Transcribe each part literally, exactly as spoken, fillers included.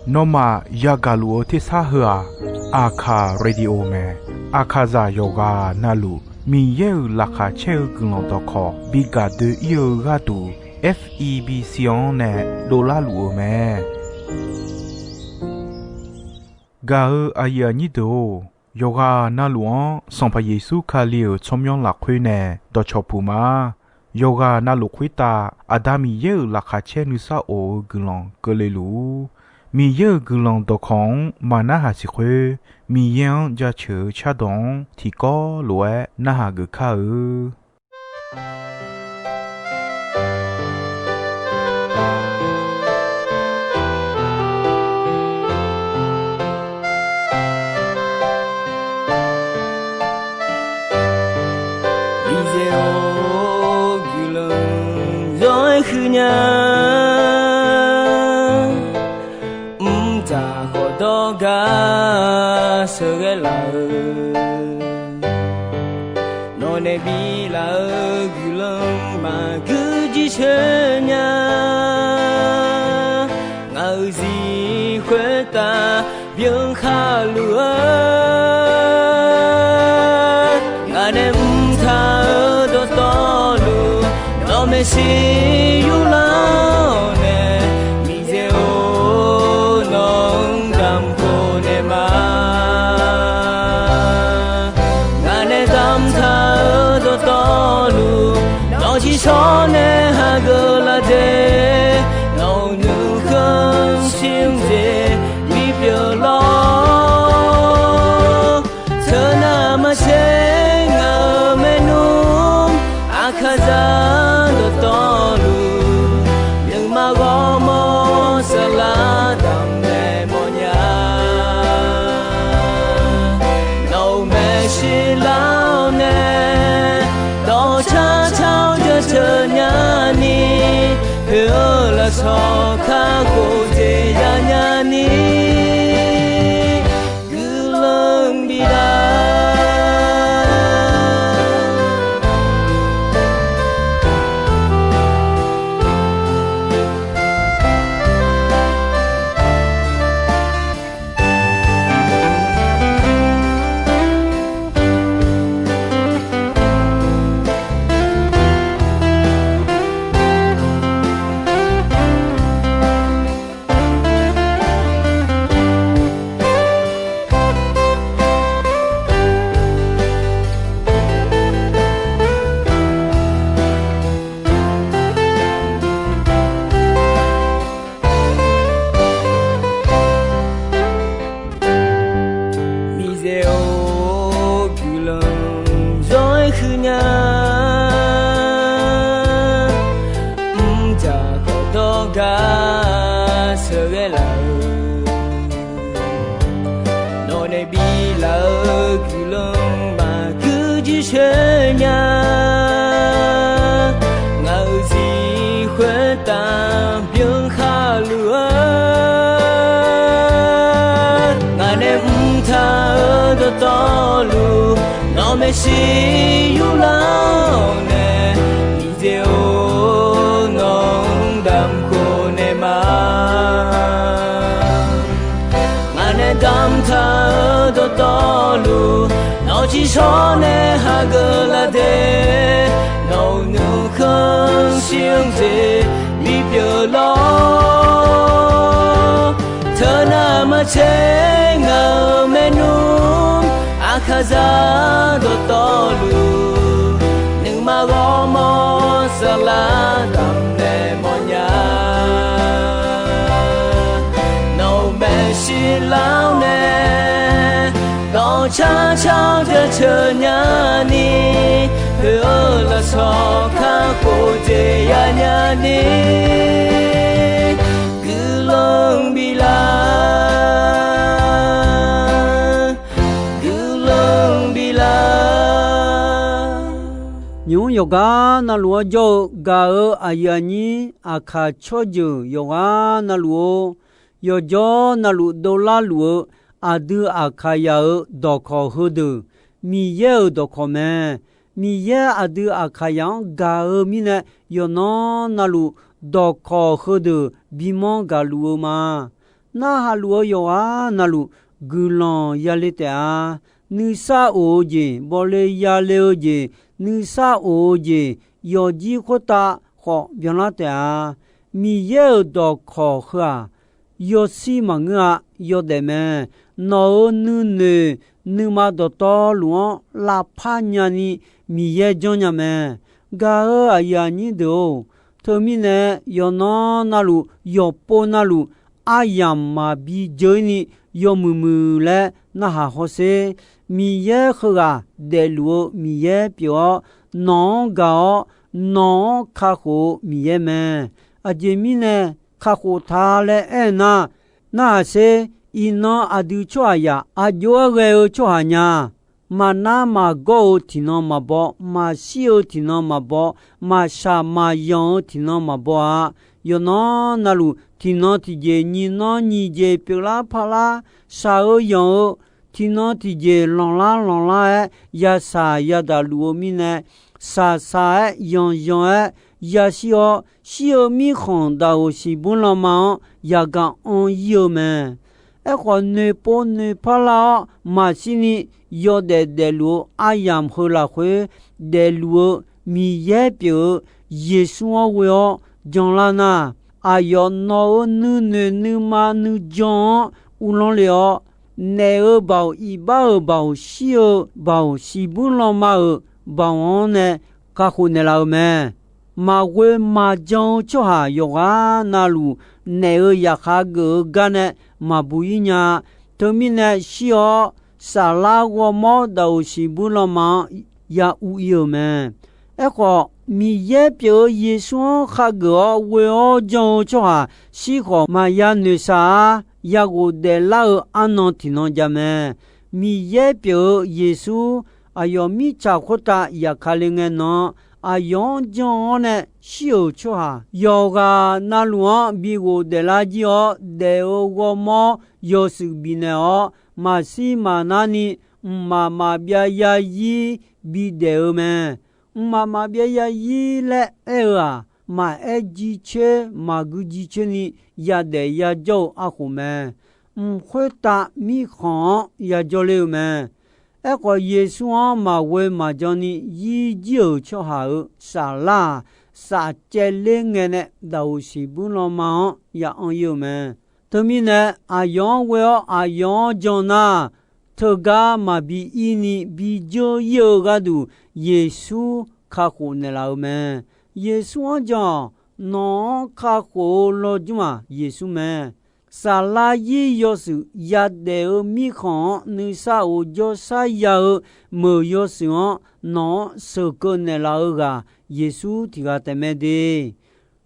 Nawmaf yagaq luf-eu tersar heu-aq, Aqkaq Radio mae. Aqkaqzaq yawqghaq navluf Miqyaer-euq laqkhaq caer-eu guiqlanq dawqkawq bi gaq doe-ir-eu gharduq, F E B C-anr nae dovlar luf-eu mae. Gaq-eu aqyuif aqnyir deuq-or, yawqghaq navluf-anr Sanqpaq Yeqsur Kali-euq tsawrmyanr lafkhoer nae dawqcawq puq ma. Yawqghaq navluf khoertav Aqda Miqyaer-euq laqkhaq caer nuisar of-eu guiqlanq keuvle luf-ur. Miqyaer-euq guiqlanq dawqkawq-anr maqnarhaq siq khoer, Miqyaer-anr jaceuq-eu cardawq-anr tiqkawv lof-aer narhaq geuf kar-eu. Miqyaer-or, guiqlanq zawr-aer huiq nya. Mqtav khawf dawrgar sheuqghae laf-eu, nawq nae bilaf-eu guiqlanq maqgui jircoer nya. Ngaq-euq zir khoertav byan khar luf-eu, ngaq nae mqtav-eu dawqtawvluf, nawq maeqshi yurlar-awr nae, Miqyaer-or, nawq-anr damq khof naeq ma. Ngaq nae damqtaq-eu dawqtawvluf, nawq-eu tsiqshawr nae hageuf laf de, nawq-euq nuikhanr shir-anr jeq bipyeuf lawr. Teunav maqtser ngaq-euq maernmr, Aqkaqzaq dawqtawvluf, nuima ghawrmawr saflar damqnaeq mawrnya. Nawq-euq maeqshi lar-awr nae, dawqcar car-awr jaceuq nyani, poeq-eu lafsawq kakhof jeq yanya ni, guiqlanq bif lar. Miqyaer-or, guiqlanq zawr-aer huiq nya. Mrjaq khawf dawrgar sheuqghae laf-eu, nawq nae biflaf-eu guiqlanq maqgui jircoer nya. Ngaq-euq zir khoertav byan khar luf-eu, ngaq nae mrtaq-eu dawqtawvluf, nawq maeqshi yurlar-awr nae, Miqyaer-or, nawq-anr damq khof naeq ma. Ngaq nae damqtaq-eu dawqtawvluf, nawq-eu tsiqshawr nae hageuf laf de, nawq-euq nuikhanr shir-anr jeq bipyeuf lawr. Teunav maqtser ngaq-euq maernmr, Aqkaqzaq dawqtawvluf, nuima ghawrmawr saflar damqnaeq mawrnya. Nawq-euq maeqshi lar-awr nae, dawqcar car-awr jaceuq nyani, poeq-eu lafsawq kakhof jeq yanya ni, guiqlanq biflaf, guiqlanq biflaf. Nymq-mr yawqgar navluf-anr jawr-eu gaq-eu aqyuif aqnyir Aqkaq tsawrjeuq yawqghaq navluf-or, yawqjawr navluf dovlar luf-eu aqdui Aqkaqyaq-euq dawqkawq heudeuq, Miqyaer-euq dawqkawq mae. Miqyaer aqdui Aqkaqyaq-anr gaq-eu mirnae, yawqnan navluf dawqkawq heudeuq bimanr gaqluf-eu ma. Narhaq luf-eu yawqghaq navluf guiqlanq yale taef-a. Nuisar of-eu jeq, bawle yale-eu jeq, nuisar of-eu jeq, yawqjir khoertav khawf byanlar taef-a. Miqyaer-euq dawqkawq heu-aq, yawshir maqngeur-a. Yawdaef mae. Nawq-euq nuinoeq nuima dawqtawvluf-anr lavpar nyani Miqyaer janrnya mae. Gaq-eu aqyuif aqnyir deuq-or, teumirnae yawqnan navluf yawqpov navluf aryamq maqbi dzeur-ir ni yawmuiq muiq laer narhaq hawsher. Miqyaer heughaq daefluf-eu Miqyaer pyeuf-awr, nawq-anr gaq-awr, nawq-anr kakhof-eu Miqyaer mae. Aqjeq mirnae kakhof ta laer aernar, narhaq sher. Iqnan aqdui tsawrhaqzaq aq jov-aer ghae-eu tsawrhaq nya. Maqnar maqgawr-eu tiqnan maqbaw, maqshir-eu tiqnan maqbaw, maqshaq maqyanq-eu tiqnan maqbaw-a. Yawqnan navluf tiqnan tiqjeq nyiq nan nyiq jeq pyeuflar parlar, shaq-eu yanq-eu tiqnan tiqjeq lanqlar lanqlar-aer yashaq yadaq luf-eu mirnae, shaqshaq-aer yanqyanq-aer yashir-awr, shir-eu mirkhanq daqoq siqbur lanma-anr yagaq anr-ir-eu mae. Aerkhawf, noeqpov noeqpar lar-awr maqshirni yawdaef daefluf-eu aryamq heu lafkhoer daefluf-eu Miqyaer pyeuf-eu Yeqsur-anr ghoe-awr janlar nar, aqyawf nawq-euq nuinoeq nuima nuijan-anr uvlanr le-awr, naef-euq baoq, iqbax-euq baoq, shir-eu baoq, siqbur lanma-euq baoq-anr nae kakhof naeqlaf-euq mae. Maqghoe maqjan-eu tsawrhaq yawqghaq navluf naef-euq zaqkhav geuf-eu gar nae maqbuq-ir nya. Teumirnae shir-awr, saflar ghawrmawr daqoq siqbur lanma-anr ya uv-ir-euq mae. Aerkhawf, Miqyaer pyeuf-eu Yeqsur-anr khageuf-awr ghoe-awr jan-eu tsawrhaq shir khawf maqya noeqshaq-ar. Ya ghofdaef lar-eu arnan tiqnan jav mae. Miqyaer pyeuf-eu Yeqsur aqyawf mirtsaq khoertav yafkale ngae nan, aqyawf-anr jan-awr nae shir-euq tsawrhaq yawqghaq navluf-anr bi ghofdaef lar jir-awr, daef-eu ghawrmawr yawshuif bifnaeq-awr, maqshir maqnarni mqmaq maqbyav yarzir bidaef-eu mae. Mqmaq maqbyav yarzir laer aer-eu-aq, maqaer jircoer maqgui jircoer ni yadaef yajawr-eu arkhof mae. Mq khoertav mirkhanq-anr yajawr ler-eu mae. Aerkhawf, Yeqsur-anr maqghoe maqjan ni yir jir-euq tsawrhaq-euq saflar-aq, safcaev ler ngae nae daqoq siqbur lanma-anr ya anr-ir-eu mae. Teumirnae, aqyawf-anr ghoe-awr aqyawf-anr jan nar, teugar maqbi ir ni bi dzeur ir-eu gharduq Yeqsur kakhof naeqlaf-eu mae. Yeqsur-anr jan-awq. Nawq-anr kakhof-eu lawrjmr-aq Yeqsur mae. Saflar yir yawshuif yadaef-eu mirkhanq-anr nuisar of jawrshar ya-eu meuq yawshuif-anr nawq-anr sheuqkeuv naeqlaf-eu ghaq Yeqsur tiq ghaq taef mae de.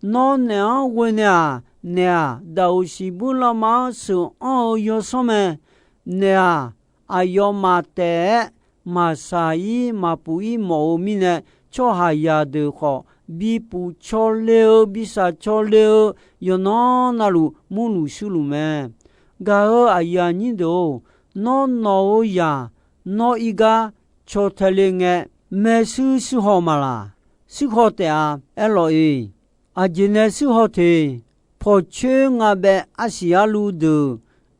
Nawr naef-anr ghoe nae-aq, naef-aq daqoq siqbur lanma-anr sheuq anr-eu yawsanr mae. Naef-aq, aqyawfmaf taef-aer maqshaq-ir maqpuf-ir mawf-eu mirnae, tsawrhaqzaq deuq khawf bi puf caw le-eu bi shaq caw le-eu yawqnan navluf murluf shuirluf mae. Gaq-eu aqyuif aqnyir deuq-or, nawr nawq-eu zaq nawr ir gar caw tae le ngae, maershuir shuir haw ma laq? Shuir haw taef-a. Aerlawq-iq, aqjeq nae shuir haw teq. Pawqcoer ngabaev arsiq arluv deuq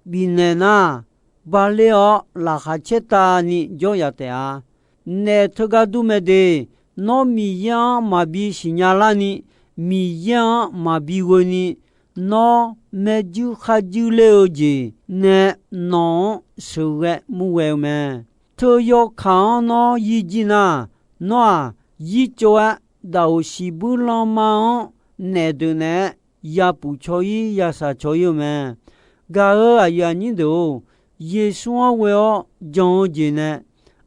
bifnaeq nar, bale-awr laqkhaq caertavni jawr yaf taef-a. Naef teugar dur mae de. Nawr Miqyaer-anr maqbi siqnya larni, Miqyaer-anr maqbi ghoeni, nawr maerjuir kharjuir ler-eu jeq nae nawq-anr sheuqghae murghae-eu mae. Teu yawkaq-anr nawr yir jir nar, nawr-aq, yir tsov-aer daqoq siqbuir lanma-anr naef deuq naeq-aer yapuf caw-ir yashaq caw-ir-eu mae. Gaq-eu aqyuif aqnyir deuq-or, Yeqsur-anr ghoe-awr jan-eu jeq nae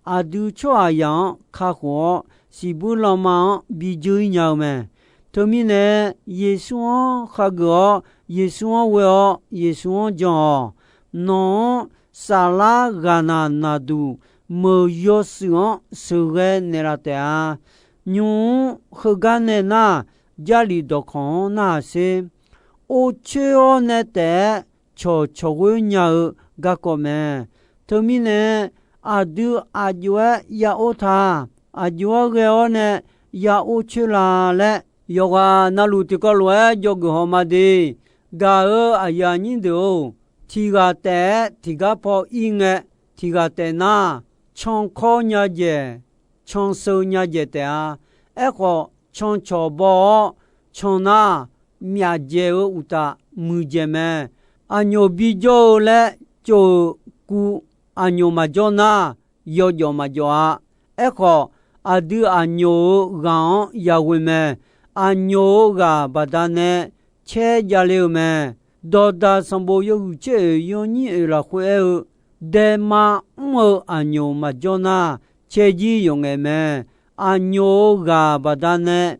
aqdui tsawrhaqzaq-anr kakhof-awr, siqbuir lanma-anr bi dzeur-ir nya-eu mae. Teumirnae, Yeqsur-anr khageuf-awr, Yeqsur-anr ghoe-awr, Yeqsur-anr jan-awq. Nawq-anr saflar ghaqnaq naqduq meuq yawshuif-anr sheuqghae naeqlaf taef-a. Nymq-mr heugar nae nar, Jarlif dawqkawq-anr narhaq sher. Or coer-awr nae taef-aer cawqcawq ghoer nya-eu garkawv mae. Teumirnae, aqdui aqjox-aer ya or ta, aqjox-aer ghae-awr nae ya or coer la laer Yawqghaq navluf tiqkawv lof-aer dzawgeuf haw ma de. Gaq-euq aqyuif aqnyir deuq-or, tiq ghaq taef-aer tiqgar paw ir ngae, tiq ghaq taef nar, cankawr nya dzaeq, canseu nya dzaeq taef-a. Aerkhawf, cancawq baw-awr, can nar, myaf dzaeq-eu uqtaf muiqdzaeq mae. Aqnyoq bijawr-eu laer tsov-euq kuv, aqnyoq maqjawr nar, yawjawf maqjawf-a. Aerkhawf, aqdui aqnyoq-euq ghaq-anr yaghoe mae. Aqnyoq-euq ghaq baqdanae caer javle-eu mae. Dawqdaq sanqbof yawhuiq tser oeq yawnyir oeq lafkhoer aer-eu, daema mr-eu aqnyoq maqjawr nar, caerjir yawqngaef mae. Aqnyoq-euq ghaq baqdanae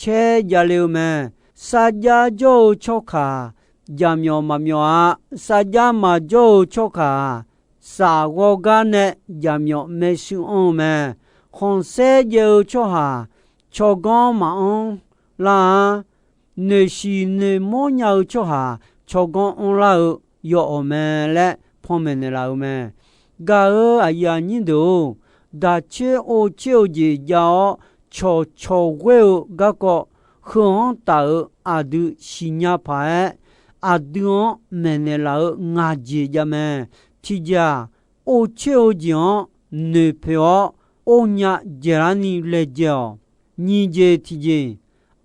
caer javle-eu mae. Sarjax jawr-eu tsawrkaq, jaqmyawf maqmyawf-a. Sarjax maqjawr-eu tsawrkaq-aq, saf ghawrgar nae jaqmyawf maershuir anr-eu mae. Khanqsaer jaev-eu tsawrhaq, tsawrganr maqanr lar-a. Noeqshiq noeqmawr nya-eu tsawrhaq, tsawrganr anrlar-eu yawawq mae laer panmaeq naeqlaf-eu mae. Gaq-euq aqyuif aqnyir deuq-or, daq coer or coer-eu jeq jav-awr, cawqcawq ghoer-eu garkawv heu-anr taf-euq aqdui siqnya paq-aer, aqdui-anr maeqnaeq laf-eu ngaq jeq jav mae. Tiqjeq-aq, or coer-eu jeq-anr noeqpoeq-awr, or nya dzaeqlar ni laejae-awq. Nyiq jeq tiqjeq,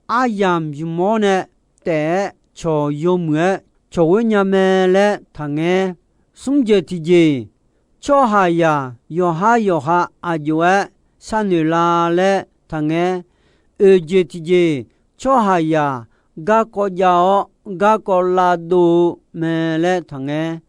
aryamq ymq-awr nae taef-aer cawq yawmuiq-aer cawq ghoer nya mae laer taqngaer. Smr jeq tiqjeq, tsawrhaqzaq yawqhar yawqha aqjox-aer sharnoeq la laer taqngaer. Oeq jeq tiqjeq, tsawrhaqzaq garkawv jav-awr garkawv lavdov-eu mae laer taqngaer.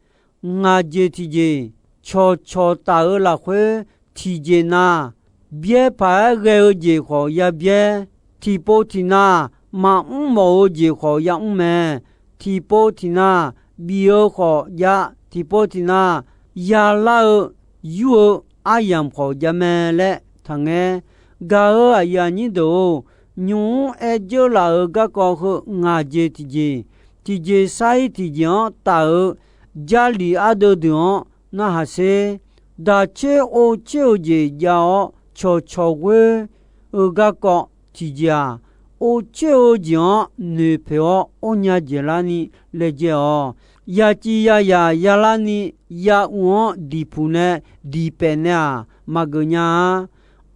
Ngaq jeq tiqjeq, cawqcawq taf-eu lafkhoer tiqjeq na, byaer paq-aer ghae-eu jeq khawf ya byaer, tiqpov tiqna maqmr mawf-eu jeq khawf ya mr mae. Tiqpov tiqna bif-eu khawf jav, tiqpov tiqna yalar-eu yur-eu aryamq khawf jav mae laer taqngaer. Gaq-euq aqyuif aqnyir deuq-or, nymq-mr aer dzeur laf-euq garkawv heu ngaq jeq tiqjeq, tiqjeq sar-ir tiqjeq-anr taf-euq Jarlif ardeuv deuq-anr narhaq sher. Daq coer or coer-eu jeq jav-awr cawqcawq ghoer-eu garkawv tiqjeq-aq, or coer-eu jeq-anr noeqpoeq-awr or nya dzaeqlar ni laejae-awq. Yaciv yazaq yalar ni ya uv-anr diqpuq nae diqpaef nae-aq, maqgeuf nya-a.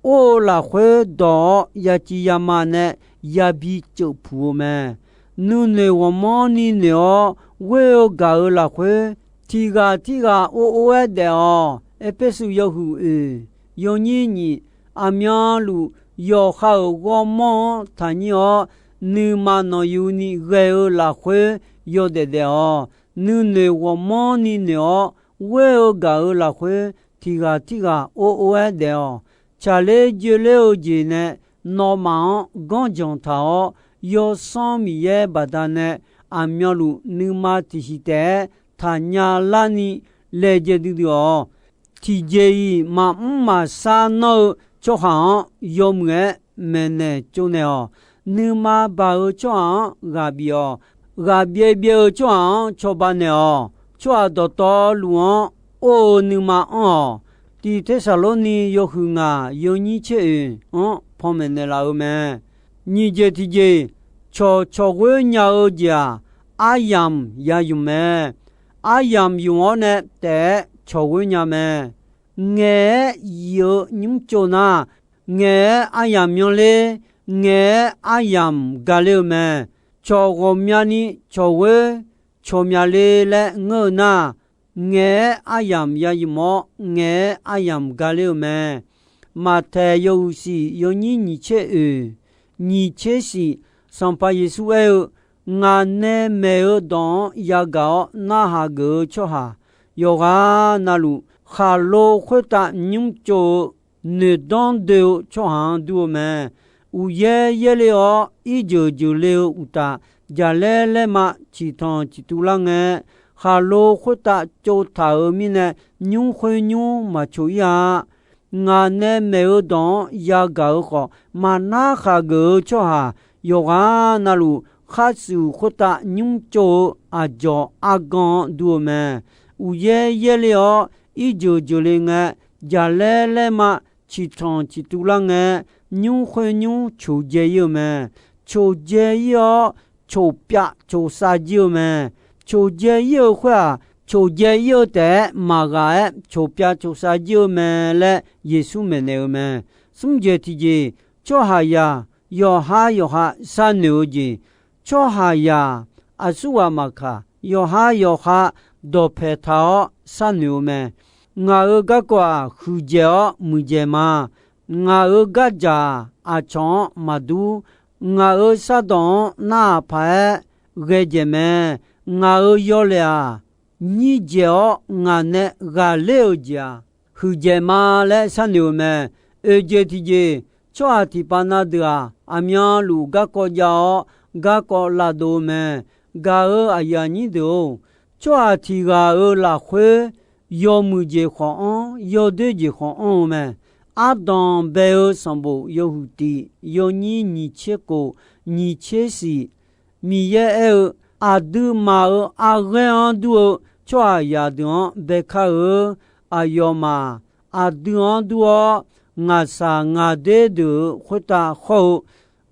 Or-eu lafkhoer dawq-awr yaciv yama nae yabi ceuf puq-eu mae. Nuinoeq ghawqmanrni noeq-awr ghoer-eu gaq-euq lafkhoer, tiq ghaq tirghaq or or-aer daef-awq. Erpersu yawhuiq oeq yawnyir nyiq, aqmyanluf yawqha-euq ghawrmawr-anr taqnyir-awr, nuima nanqyuni ghae-eu lafkhoer yawdaef daef-awq. Nuinoeq ghawqmanrni noeq-awr ghoer-eu gaq-euq lafkhoer, tiq ghaq tirghaq or or-aer daef-awq. Tsaqler joeler-eu jeq nae nawmaf-anr ganrjanq taq-awr, Yawsanr Miqyaer baqdanae aqmyanluf nuima tiqsiq taef-aer taqnya larni laejae duidui-awq. Tiqjeq-iq maqmr maqshar nanr-eu tsawrhaq-anr yawmuiq-aer maeqnaeq tsovnaeq-awq. Nuima baq-eu tsawrhaq-anr ghaq bif-awq. Ghaq byaev byaev-eu tsawrhaq-anr cawba naeq-awq. Tsawrhaq dawqtawvluf-anr or-eu nuima anr-awq. Tiq Tersaqlorni yawhuiq ngaq yawnyir tser oeq-anr panmaeq naeqlaf-eu mae. Nyiq jeq tiqjeq, cawqcawq ghoer nya-eu jeq-aq, aryamq ya ymq mae. Aryamq ymq-awr nae taef-aer cawq ghoer nya mae. Ngaeq-aer yif-eu nymr tsov nar, ngaeq-aer aryamq myanrler, ngaeq-aer aryamq gale-eu mae. Cawq ghawqmyani cawq ghoer cawq myale laer ngeur-eu nar, ngaeq-aer aryamq ya ymq-awr, ngaeq-aer aryamq gale-eu mae. Maqtaeq yawhuiq shif yawnyir nyiq tser oeq, nyiq tser shif, Sanqpaq Yeqsur aer-eu, Ngaq nae maeq-eu dawq-anr yagaq-awr narhaq geuf-eu tsawrhaq, yawqghaq navluf khaqlo khoertav nymr tsov-eu noeqdanr doe-eu tsawrhaq-anr dur-eu mae. Uqyaer yaerle-awr irjeuq jeuqle-eu uqtaf, jaqlaer laerma ciqtanq ciqtuv lar ngae, khaqlo khoertav tsovtaq-euq mirnae, nymr khoer nymr maqcoq ir-a. Ngaq nae maeq-eu dawq-anr yagaq-eu khawf, maqnar khaq geuf-eu tsawrhaq, yawqghaq navluf khar shuif khoertav nymr tsov-eu aqdzawq argan-anr dur-eu mae. Uqyaer yaerle-awr irjeuq jeuqle ngae, jaqlaer laerma ciqtanq ciqtuv lar ngae, nymr khoer nymr coqdzae ir-eu mae. coqdzae ir-awr, coqpyav coqsav jir-eu mae. Coqdzae ir-eu khoer-aq, coqdzae ir-eu taef-aer maqghaq-aer coqpyav coqsav jir-eu mae laer Yeqsur maeqnaeq-eu mae. Smr jeq tiqjeq, tsawrhaqzaq yawqhar yawqha sharnoeq-eu jeq, tsawrhaqzaq aqsurghaq maqkaq, yawqha yawqha dawqpaeq taq-awr sharnoeq-eu mae. Ngaq-euq garkawv-aq, huiqdzaeq-awr muiqdzaeq ma. Ngaq-euq gardzaq aqcawq-anr maqdur. Ngaq-euq shardawq-anr narhaq paq-aer ghae dzaeq mae. Ngaq-euq yawlaeq-aq, nyir dzaeq-awr ngaq nae ghaqler-euq jeq-aq, huiqdzaeq ma laer sharnoeq-eu mae. Oeq jeq tiqjeq, tsawrhaq tiqpav na deuq-aq, aqmyanluf garkawv jav-awr, garkawv lavdov-eu mae. Gaq-euq aqyuif aqnyir deuq-or, tsawrhaq tiq ghaq-euq lafkhoer, yawmuiq jeq khawf anr, yawdoer jeq khawf anr-eu mae. Ardanq bae-eu sanqbof yawhuiq tiq yawnyir nyiq tser kof, nyiq tser siq, Miqyaer aer-eu, aqduimaf-euq arghaer-anr dur-eu tsawrhaqzaq deuq-anr baekar-eu, aqyawfmaf aqdui-anr dur-awr, ngaqshaq ngaqder deuq-euq khoertav khawr-eu,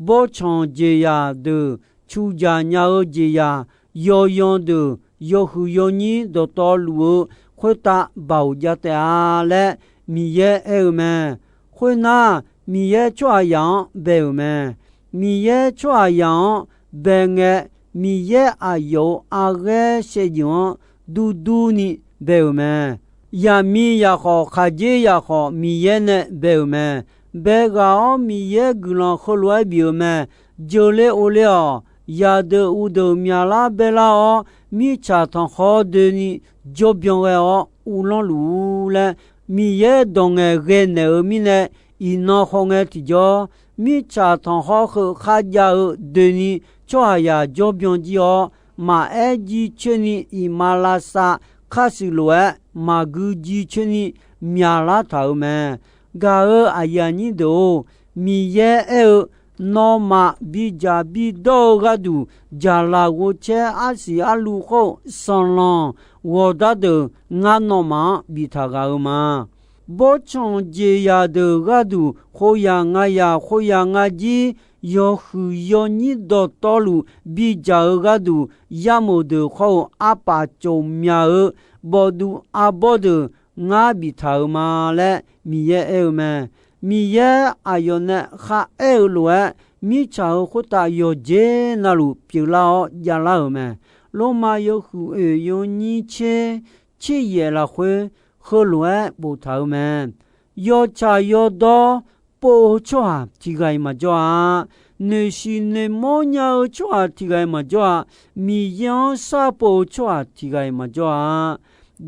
bawrtsanq jeqzaq deuq, cuqdzaq nya-eu jeqzaq, yawyan deuq, yawhuiq yawnyir dawqtawvluf-eu khoertav baoq jav taef-a laer Miqyaer aer-eu mae. Khoernar, Miqyaer tsawrhaqzaq-anr bae-euq mae. Miqyaer tsawrhaqzaq-anr bae ngae, Miqyaer aqyawf-euq arghaer shaevdzeuf-anr durdur ni bae-euq mae. Yaqmiq yaqkhawf, khaqdzer yaqkhawf, Miqyaer nae bae-euq mae. Bae ghaq-awr Miqyaer guiqlanq heulof-aer bif-euq mae. Jeuqler ovler-awq. Yaqdeuq uqdeuq myaqlar baelar-awr, mirtsaq tanqkhawr doeni jawrbyan ghae-awr uvlanr luf-ur laer, Miqyaer dawq ngaeqghae naeq-euq mirnae, iqnan khawngae tiqjawr, mirtsaq tanqkhawr heu kharjav-eu doeni tsawrhaqzaq jawrbyan jir-awr, maqaer jircoer ni iqmalavshav kharshuif lof-aer maqgui jircoer ni myaqlar taq-euq mae. Gaq-euq aqyuif aqnyir deuq-or, Miqyaer aer-eu, nawmaf bidzaq bidawr-eu gharduq, jaqlaq ghovcaer arsiq arluv khawr-eu sanqlanq ghawqdar deuq ngar nawmaf-anr biftaq ghaq-eu ma. Bawrtsanq jeqzaq deuq gharduq khoeryaq ngayaq khoeryaq ngajir yawhuiq yawnyir dawqtawvluf bidzaq-eu gharduq, yarmof deuq khawr-eu arpaf cof myaq-eu bawvduv arbawr deuq ngar biftaq-euq ma laer Miqyaer aer-eu mae. Miqyaer aqyawf nae kharaer-eu lof-aer, mirtsaq-euq khoertav yawqjeq navluf pyeuflar-awr javlar-euq mae. Lormav yawhuiq oeq yawnyir tser tser yaef lafkhoer, heulof-aer boftaq-euq mae. Yawtsaq yawdawr pov-eu tsawrhaq tiq ghaq-iq maqjawr-a. Noeqshiq noeqmawr nya-eu tsawrhaq tiq ghaq-iq maqjawr-a. Miqyaer-anr sharpov-eu tsawrhaq tiq ghaq-iq maqjawr-a.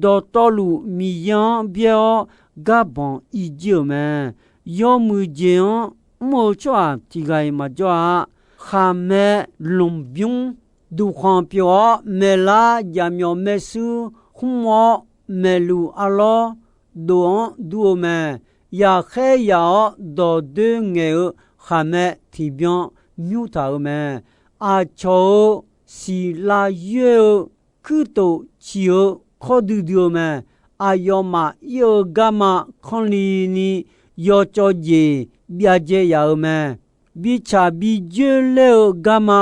Dawqtawvluf Miqyaer-anr byaer-awr garbanq ir jir-euq mae. Yawmuiq jeq-anr mr-eu tsawrhaq tiq ghaq-iq maqjawr-a. Khaqmae lmqbymr duqkhanq pyeuf-awr maeqlar jaqmyawf maershuir khmr-awr, maeqluf arlawr dof-anr dur-eu mae. Yaqkhaer yaq-awr dawqdoer ngaeq-eu khaqmae tiqbyan nymr taq-euq mae. Aqcawq-euq siqlav yoer-eu kuirtof ciq-eu kawr duidui-eu mae. Aqyawfmaf ir-eu garma kanrli ni yawcawv jeq byav dzae yaf-euq mae. Bitsaq bijoer ler-eu garma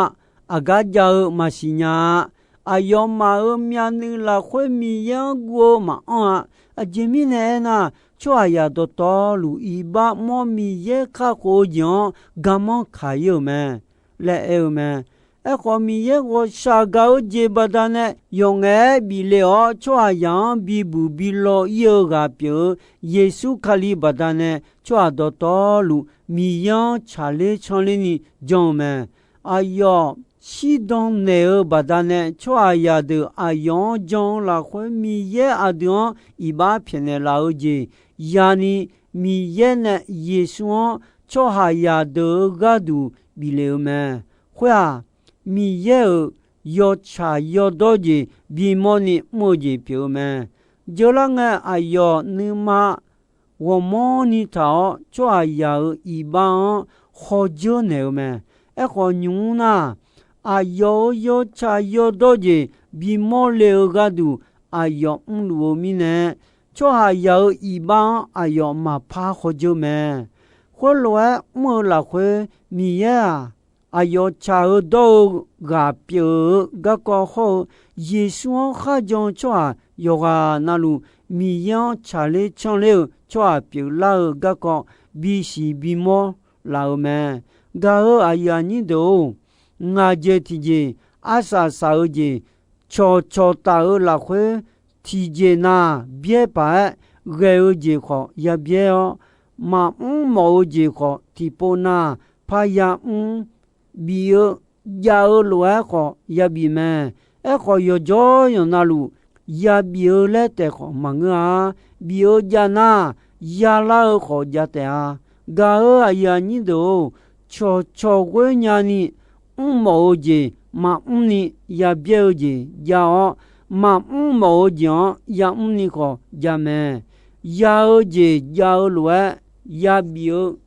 aqgar jav-eu maqsiq nya-a. Aqyawfmaf-euq myavnuiv lafkhoer Miqyaer-anr guv-eu maqanr-a. Aqjeq mirnae aernar, tsawrhaqzaq dawqtawvluf iqbax mawr Miqyaer kakhof-eu jeq-anr garmanr kaq ir-euq mae laer aer-eu mae. Aerkhawf, Miqyaer ghawqshaq gaq-eu jeq baqdanae yawqngaef-aer bif le-awr, tsawrhaqzaq-anr bibuq bi law ir-eu ghaq pyeuf-eu Yeqsur Kali baqdanae tsawrhaq dawqtawvluf Miqyaer-anr tsaqler canler ni jan-eu mae. Aqyawf shirdan naeq-eu baqdanae tsawrhaqzaq deuq aqyawf-anr jan-eu lafkhoer Miqyaer aqdui-anr iqbax pyaeqnaeq laf-eu jeq yani, Miqyaer nae Yeqsur-anr tsawrhaqzaq deuq-euq gharduq bif le-eu mae. Khoer-aq, Miqyaer-euq yawtsaq yawdawr jeq bimawr ni mr-eu jeq pyeuf-eu mae. Jeurlar ngae, aqyawf nuima ghawqmanrni taq-awr, tsawrhaqzaq-euq iqbax-anr khawdzeur naeq-eu mae. Aerkhawf, nymq mr nar, aqyawf-euq yawtsaq yawdawr jeq bimawr le-eu gharduq aqyawf mrluf-eu mirnae, tsawrhaqzaq-euq iqbax-anr aqyawf maqpar khawdzeur mae. Khoerlof-aer mr-eu lafkhoer, Miqyaer-aq, aqyawf tsaq-eu dawr-eu ghaq pyeuf-eu garkawv hawr-eu, Yeqsur-anr kharjan-eu tsawrhaq yawqghaq navluf, Miqyaer-anr tsaqler canr ler-eu tsawrhaq pyeuflar-eu garkawv bisiq bimawr laf-euq mae. Gaq-eu aqyuif aqnyir deuq-or, ngaq jeq tiqjeq, arsaq saq-eu jeq, cawq cawq taf-eu lafkhoer, tiqjeq nav byaer paq-aer ghae-eu jeq khawf ya byaer-awr, maqmr mawf-eu jeq khawf tiqpov nav parya mr, bif-eu jav-eu lof-aer khawf ya bif mae. Aerkhawf, yawqjawr yawq navluf ya bif-eu laer taef khawf maqngeur-a. Bif-eu jav nar, yalar-eu khawf jav taef-a. Gaq-eu aqyuif aqnyir deuq-or, cawqcawq ghoer nyani mrmawf-eu jeq maqmr ni ya byaer-eu jeq jav-awr, maqmr mawf-eu jeq-anr yamr ni khawf jav mae. Ya-eu jeq jav-eu lof-aer yabif-eu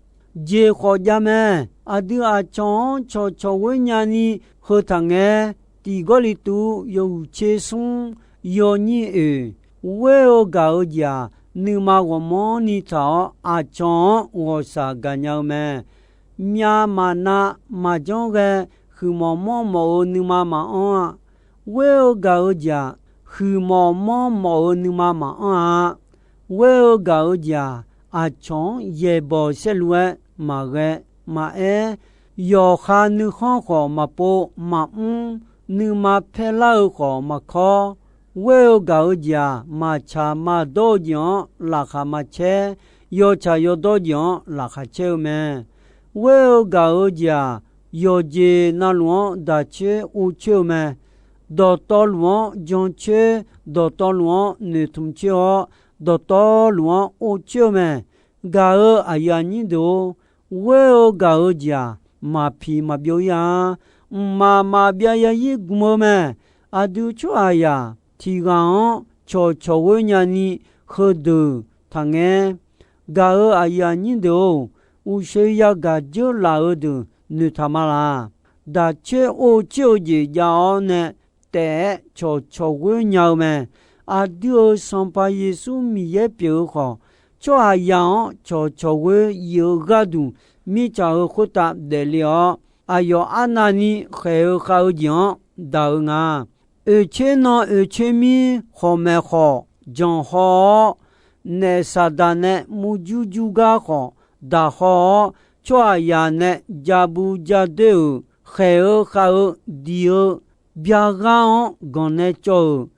jeq khawf jav mae. Aqdui aqcawq-anr cawqcawq ghoer nyani heu taq ngae, Tiq Gawrliqtu yawhuiq tser smr yawnyir oeq, ghoer-eu gaq-eu jeq-aq, nuima ghawqmanr ni taq-awr aqcawq-anr ghawqshaq gaqnya-eu mae. Myav maqnav maqjanr ghae, huiqmawf manrmawf-eu nuima maqanr-a. Ghoer-eu gaq-eu jeq-aq, huiqmawf manrmawf-eu nuima maqanr-a. Ghoer-eu gaq-eu jeq-aq, aqcawq-anr yaeqbawq saerlu-aer maqghae maqaer, yawqha nuikhanr khawf maqpov maqmr, nuima paerlar-eu khawf maqkawr. Ghoer-eu gaq-eu jeq-aq, maqtsaq maqdawr-eu jeq-anr laqkhaq maqcaer, yawtsaq yawdawr jeq-anr laqkhaq caer-eu mae. Ghoer-eu gaq-eu jeq-aq, yawqjeq navluf-anr daq coer ov coer-eu mae. Dawqtawvluf-anr jan coer, dawqtawvluf-anr noeqtmq coer-awr, dawqtawvluf-anr ov coer-eu mae. Gaq-eu aqyuif aqnyir deuq-or, ghoer-eu gaq-eu jeq-aq, maqpiq maqbyov ir-a. Mqmaq maqbyav yarzir gmq-eu mae. Aqdui tsawrhaqzaq tiq ghaq-anr cawqcawq ghoer nyani heudeuq taqngaer. Gaq-eu aqyuif aqnyir deuq-or, uqshoe yagaq dzeurlaf-eu deuq noeqtaq ma laq. Daq coer ov coer-eu jeq jav-awr nae taef-aer cawqcawq ghoer nya-eu mae. Aqdui-euq Sanqpaq Yeqsur Miqyaer pyeuf-eu khawf, tsawrhaqzaq-anr cawqcawq ghoer yif-eu gharduq mirtsaq-euq khoertav daefle-awr, aqyawf arnavni khaeq-eu khav-eu jeq-anr daq-eu nga. Oeqtser nan oeqtser mir khawqmaeq khawf janqhaw-awr, naef Saqdaq nae murjur jur gar khawf daqhaw-awr, tsawrhaqzaq nae ja bu ja doer-euq khaeq-eu khav-eu diq-eu byaghar-anr ganq nae cawv-euq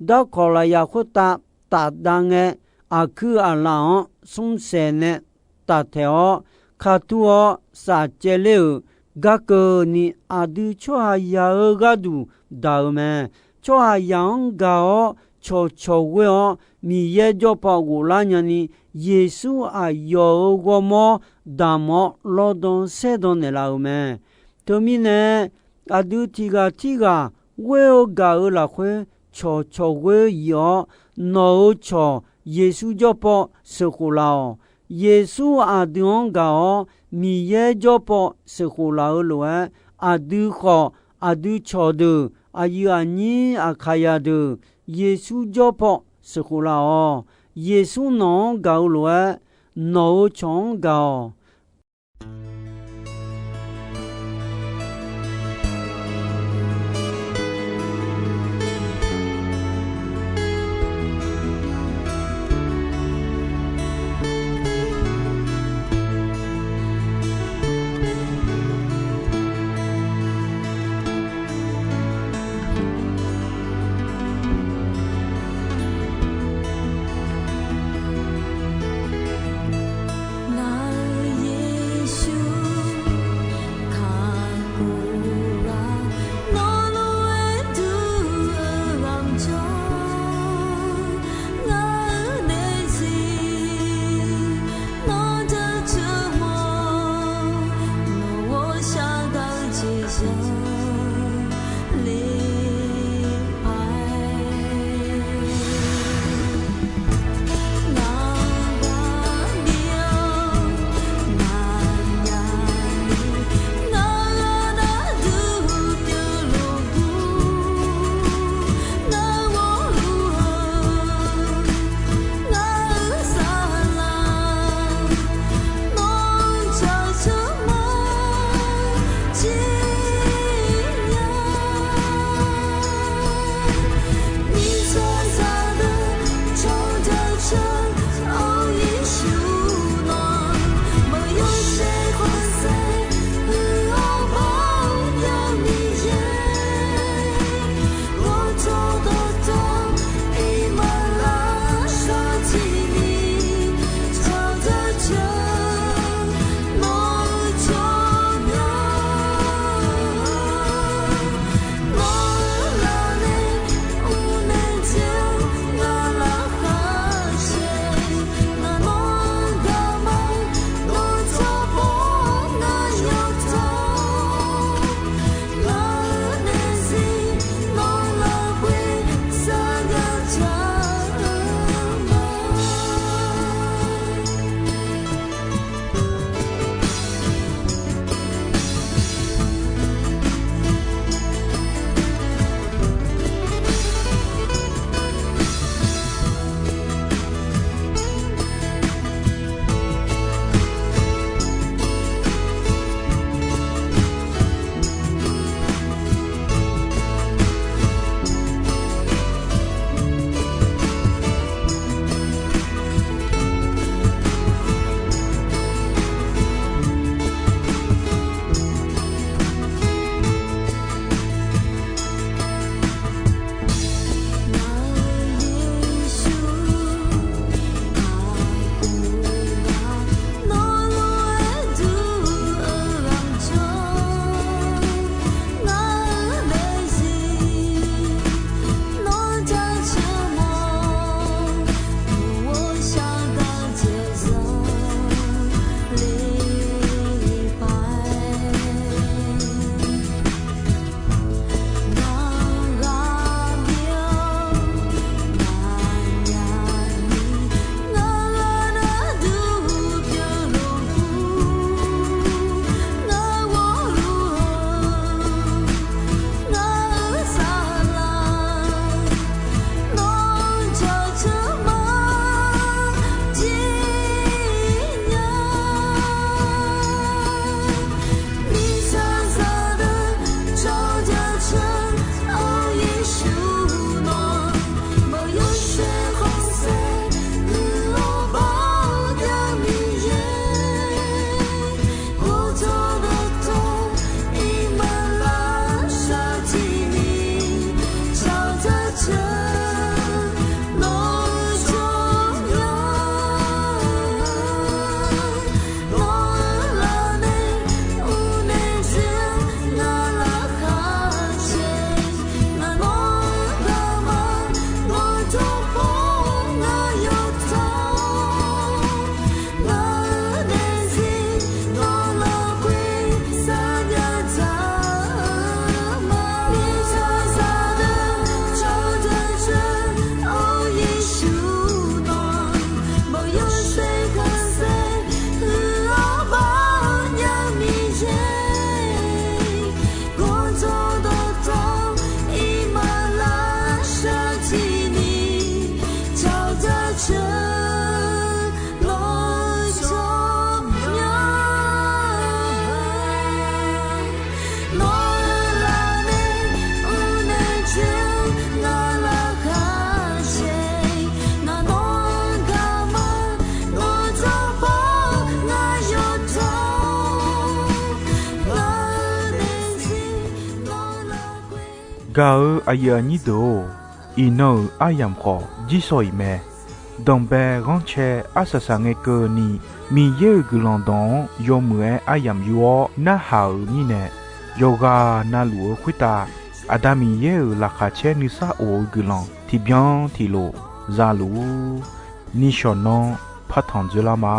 darkawq lafyaq khoertav tafdav ngae, aqkuir aqlaf-anr smrsaeq nae taftaeq-awr, katur-awr safcaev ler-euq gar keuvni aqdui tsawrhaqzaq-eu gharduq daq-euq mae. Tsawrhaqzaq-anr gaq-awr cawqcawq ghoer-awr, Miqyaer jawrpaw ghoflar nyani, Yeqsur aqyawf-euq ghawrmawr damq-awr lawrdan saerdan naeqlaf-euq mae. Teumirnae, aqdui tiq ghaq tirghaq ghoer-eu gaq-eu lafkhoer cawqcawq ghoer yif-awr, nawq-euq cawq Yeqsur jawrpaw sheuqkhof laf-awq. Yeqsur aqdui-anr gaq-awr Miqyaer jawrpaw sheuqkhof laf-eu lof-aer, aqdui khawf aqdui cawqdeuq aqyuif aqnyir Aqkaqyaq deuq Yeqsur jawrpaw sheuqkhof laf-awq. Yeqsur nawq-anr gaq-eu lof-aer, nawq-euq cawq-anr gaq-awq. Nar-eu Yeqsur Gaq-eu aqyuif aqnyir deuq-or, iqnan-euq aryamq khawf jirsawq iq mae. Danqbae ghanrcae arsaq saq ngae keuvni, Miqyaer-euq guiqlanq dawq-anr yawmuiq-aer aryamq yur-awr narhaq-euq mirnae, yawqghaq navluf-eu khoertav Aqda Miqyaer-euq laqkhaq caer nuisar of-eu guiqlanq tiqbyan tiqlof za luf-ur. Nishawq nanr partanq dzoerlar ma.